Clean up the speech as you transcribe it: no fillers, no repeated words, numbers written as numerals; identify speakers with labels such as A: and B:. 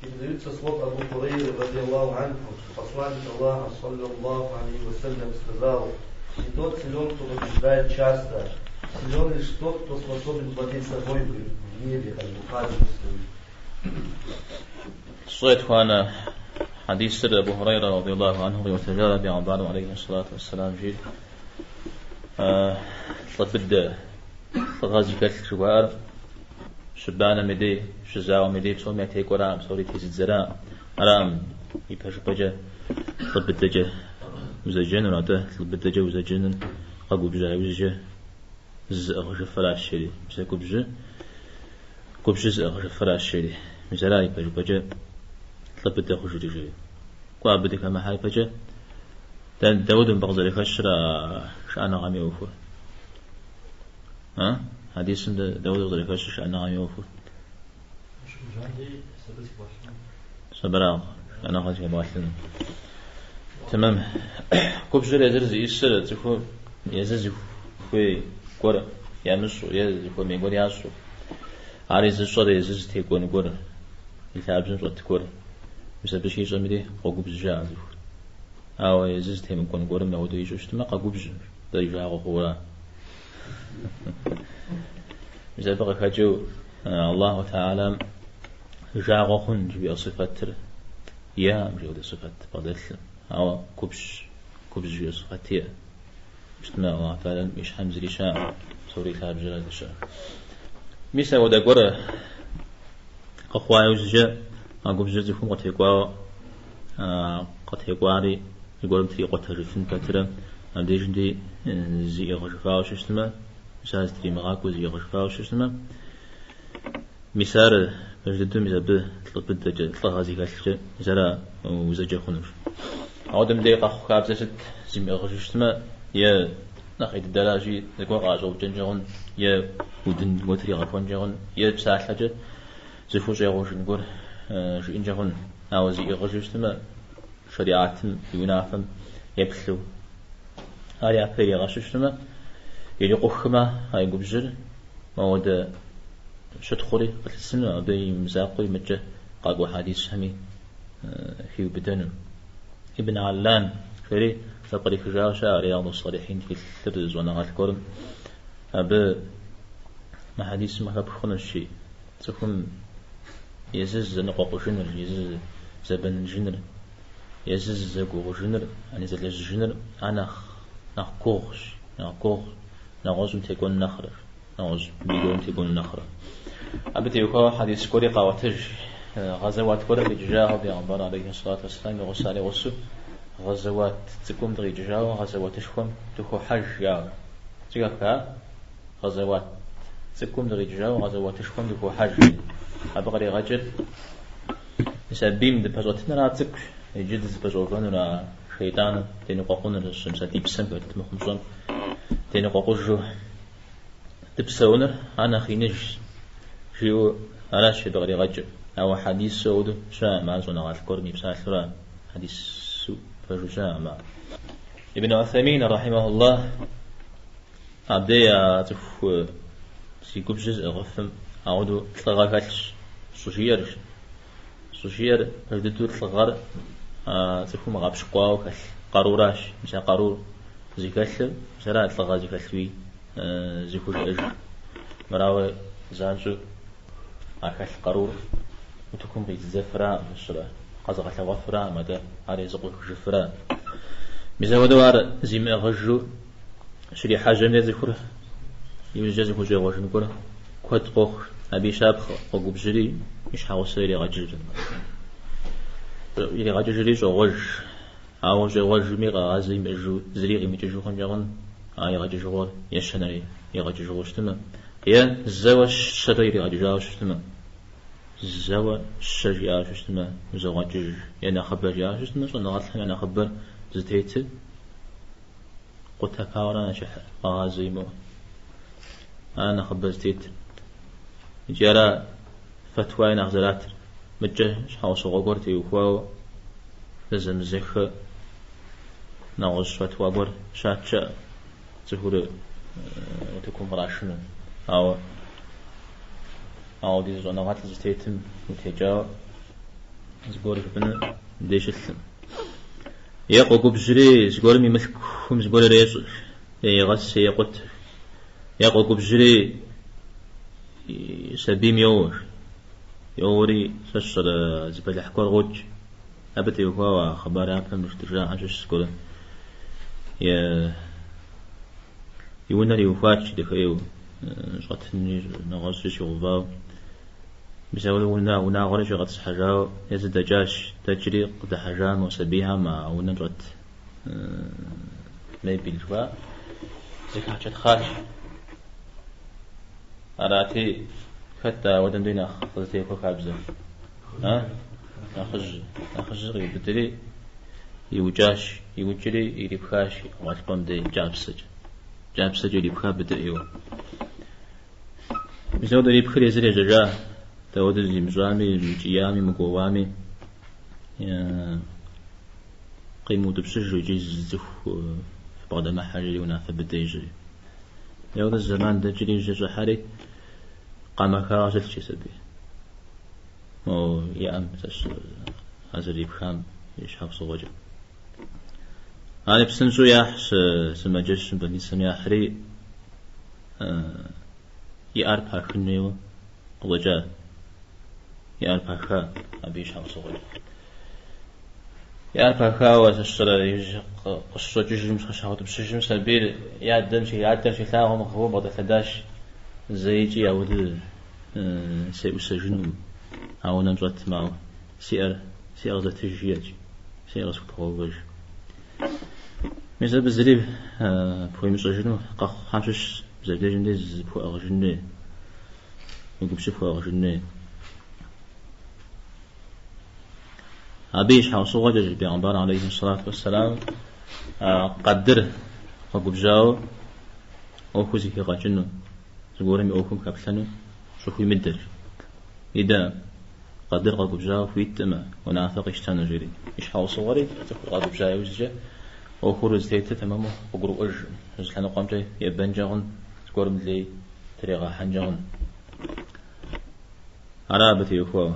A: Передаются слов Абу Хурейры, رضي الله عنه, что посланник Аллаха, صلى الله عليه وسلم, сказал: не тот силен, кто побеждает часто, силен лишь тот, кто способен владеть собой в гневе. Аль-Бухари, Муслим.
B: Пщӏы етхуанэ хьэдисыр Абу Хурейрэ радиаллаху анху къиӏуэтэжар бегъымбарым алейхи сэлату уэсселам жиӏэр лӏы быдэ, лӏыгъэ зыхэлъ жыхуаӏэр щыбанэм и дей, щызауэм и дей псоми ятекӏуэраӏым, псори тезыдзэраӏым. Араӏым ипэжыпӏэкӏэ лӏы быдэкӏэ узэджэнур, атӏэ лӏы быдэкӏэ узэджэнур къэгубжьа иужькӏэ зызыӏыгъыжыфыращ жери. Мис а губжьы, губжьыр зыӏыгъыжыфыращ жери. Мис ара ипэжыпӏэкӏэ лӏы быдэ хъужри жери. Кӏуэ абы дыхэмыхьа ипэкӏэ, дауэду мыбы къызэрыхэщыр а шыӏэныгъэм и ӏуэхур? А? Хьэдисым дауэду къызэрыхэщыр шыӏэныгъэм и ӏуэхур? Сабырагъ, шыӏэныгъэ зыхэбгъэлъыну. Тэмэм. Губжьыр езыр зиӏисыр цӏыху езыр зыхуей гуэр ямыщӏу е зыхуэмей гуэр ящӏу. Ари зыщӏэр езыр зытекӏуэн гуэр, и лъабжьэм щӏэт гуэр. Мис абы щищӏэм и дей къогубжь жаӏэ цӏыхур. Ауэ езыр зытемыкӏуэн гуэрым апхуэдэу ищӏу щытмэ, къэгубжьым, дэ и жагъуэ хъуура. Мис абы къыхэкӏыу Аллаху Тэхьэлам жагъуэ хъун жыхуиӏэ сыфэтыр иӏэкъым, жиӏэу сыфэт бгъэдэлъым. Ауэ губжь, губжь жиӏэ сыфэт иӏэ. Щытмэ, Аллаху Тэхьэлам и щхьэм зыри щыӏэкъым, псори и лъабжьэра зыщыӏэр. Мис апхуэдэ гуэр къэхъуа иужькӏэ а губжьыр цӏыхум къытекӏуауэ, къытекӏуари зыгуэрым трикъутэжыфын пэтрэ, абдежым дей зиӏыгъыжыфауэ щыщытмэ, мис ар зытримыгъакӏуэу зиӏыгъыжыфауэ щыщытмэ, мис ар пэж дыдэу мис абы лӏы быдэкӏэ, лӏыгъэ зыхэлъкӏэ, мис ара узэджэ хъунущ. Ауэдэм дей къэхъу хабзэ сыт зимыӏыгъыжу щытмэ, е нэхъ ӏей дыдэращи, зыгуэр къыӏэщӏэукӏэнкӏэ хъун, е удын гуэр тригъэхуэнкӏэ хъун, е псалъэкӏэ зыхущӏегъуэжын гуэр жиӏэнкӏэ хъун. Ауэ зиӏыгъыжу щытмэ, шэриӏэтым и унафэм еплъу, ар япэ иригъэщу щытмэ, ирикъухмэ а и губжьыр, мауэдэ щытхъури къылъысыну, абы и мызакъуэу мыдкӏэ къакӏуэ хьэдисхэми хиубыдэну. Ибн Аллан жери зэпкърихыжауэ щыӏэ Рияду Салихьин тхылъыр щӏэныгъэлӏ гуэрым. Абы мы хьэдисым къыхэпх хъунущи, цӏыхум езыр зэныкъуэкъужыныр, езыр зэбэныжыныр, езыр зэгугъужыныр, ани зэлэжьыжыныр ар нэхъ нэхъ гугъущ, нэхъ гугъу нэгъуэщӏым текӏуэну нэхърэ, нэгъуэщӏ бий гуэрым текӏуэну нэхърэ. Абы теухуауэ хьэдис гуэри къаӏуэтэж. Гъэзэуат гуэрым къикӏыжауэ бегъымбар алейхи сэлату уэсселам и гъусар и гъусэу гъэзэуат цӏыкӏум дыкъикӏыжауэ гъэзэуатышхуэм дыхохьэж жаӏэу. Зэхэфха? Гъэзэуат цӏыкӏум дыкъикӏыжауэ гъэзэуатышхуэм дыхохьэж. Абы къригъэкӏыр мис а бийм дыпэщӏэтыныр ар цӏыкӏущ, иджы дызыпэщӏэувэнур а шейтӏаным деныкъуэкъуныр, мис а ди псэм хэт мыхъумыщӏэм деныкъуэкъужу дыпсэуныр ар нэхъ иныжщ, жиӏэу аращ абы къригъэкӏыр. Ауэ хьэдису ауэдэу щыӏэкъым, ар щӏэныгъэлӏ гуэрым и псалъэура, хьэдису пэжу щыӏэкъым ар. Ибн Уthамин, рахьимахуллах, Абдей а цӏыху зи губжьыр зыӏыгъыфым ауэдэу лӏыгъэ хэлъщ щӏыжиӏэр. Щӏыжиӏэр пэж дыдэу лӏыгъэр а цӏыхум гъэпщкӏуауэ хэлъ къаруращ. Мис а къарур зыхэлъыр, мис ара лӏыгъэ зыхэлъуи зыхужиӏэжыр. Мырауэ занщӏэу а хэлъ къарур утыкум къизыдзэфыраӏым, щӏырэ къэзыгъэлъэгъуэфыраӏым, атӏэ ар езыкъухыжыфыра. Мис апхуэдэу ар зимыӏыгъыжу щрихьэжьэм де цӏыхур иужькӏэ зыхущӏегъуэжын гуэр куэд къохъу. Абы и щапхъэ къогубжьри и щхьэгъусэр ирегъэкӏыж. Иригъэкӏыжри щӏогъуэж. Ауэ щӏегъуэжми къэгъазэ имыӏэжу, зыри къимыкӏыжу хъункӏэ хъун, а игъэкӏыжыгъуэр ещанэ игъэкӏыжыгъуэу щытмэ, е зэуэ щэрэ иригъэкӏыжауэ щытмэ, зэуэ щэ жиӏауэ щытмэ, узогъэкӏыж, е нэхъыбэ жиӏауэ щытмэ, щӏэныгъэлӏхэм я нэхъыбэр зытетыр къутэпауэра нэчыхьыр, къэгъазэ имыӏэу. Ар нэхъыбэ зытетыр. Икӏи ара фэтуаи нэхъ зэратыр. Мыдкӏэ щхьэусыгъуэ гуэр теухуауэ зэзэмызэххэ нэгъуэщӏ фэтуа гуэр щат щыӏэ цӏыхур утыкум кърашыну. Ауэ ауэдиз щӏэныгъэлӏ зытетым утекӏауэ. Зыгуэр жыпӏэну дей щылъым. Е къогубжьри зыгуэрым и мылъкум зыгуэр ирещӏэ, е егъэс, е екъутэ. Е къогубжьри сабийм йоуэ. Йоуэри, сэ сщӏэрэ зы бэлыхь гуэр къокӏ. Абы теухуауэ а хъыбар япэм жаӏэм щыщ зыгуэр. Е и унэр иухуат дахэӏейуэ, щӏэтынри нэгъуэщӏри щигъэувауэ. Мис ауэдэ унагъуэри щӏигъэтӏысхьэжауэ езыр дэкӏащ, дэкӏри къыдыхьэжа мо сабийхэм а унэм щӏэт мебель жыхуаӏэр зэхачэтхъащ. Арати, хэт ауэдэм дей нэхъ къызытехуэ хабзэр? А? Нэхъыжь. Нэхъыжьыр къиубыдри иукӏащ, иукӏри ирипхащ гъуэлъыпӏэм дей кӏапсэкӏэ. Кӏапсэкӏэ ирипха быдэӏейуэ. Мис ауэдэ ирипхри езыр ежьэжа, дауэдэу зимыщӏами, мыкӏиями, мыгуоуами, къимыутӏыпщыжу икӏи зы цӏыху фыбгъэдэмыхьэ жери унафэ быдэ ищӏри. Ауэдэ зэман дэкӏри жьы щӏыхьэри къэмэхауэ щылъщ сабийр. Мо и ӏэм а зэрипхам и щхьэусыгъуэкӏэ. Ари псынщӏэу яхьщ сымаджэщым, больницэм яхьри, и ӏэр пахын хуейуэ къыщӏэкӏа, и ӏэр паха абы и щхьэусыгъуэкӏэ. И ӏэр пахауэ сэ сщӏэрэ къыщыщӏэкӏыжым, къыщаутӏыпщыжым сабийр и адэм и адэр щилъагъум гъыуэ бгъэдэлъэдащ, зэикӏи ауэдэ сеӏусэжынукъым а унэм щӏэтым, ауэ си ӏэр си ӏэр къызэтыж жиӏэкӏ, си ӏэр къысхупыгъэувэж. Мис абы зыри пхуемыщӏэжыну къэхъухэм щыщ абдежым дей зыпхуэӏыгъыжын хуей, уи губжьыр пхуэӏыгъыжын хуей. Абы и щхьэусыгъуэкӏэ жи бегъымбар алейхи сэлату уэсселам къэдыр къэгубжьауэ ӏуэхур зэхигъэкӏыну, зыгуэрым и ӏуэхум хэплъэну щӏыхуимыдэр. Идэ къэдыр къэгубжьауэ хуиткъымэ, унафэ къищтэну жери. И щхьэусыгъуэри цӏыхур къэгубжьа иужькӏэ ӏуэхур зытетыр тэмэму къыгурыӏуэжкъым, зы лъэныкъуэмкӏэ ебэнкӏэ хъун, зыгуэрым лей тригъэхьэнкӏэ хъун. Ара абы теухуауэ.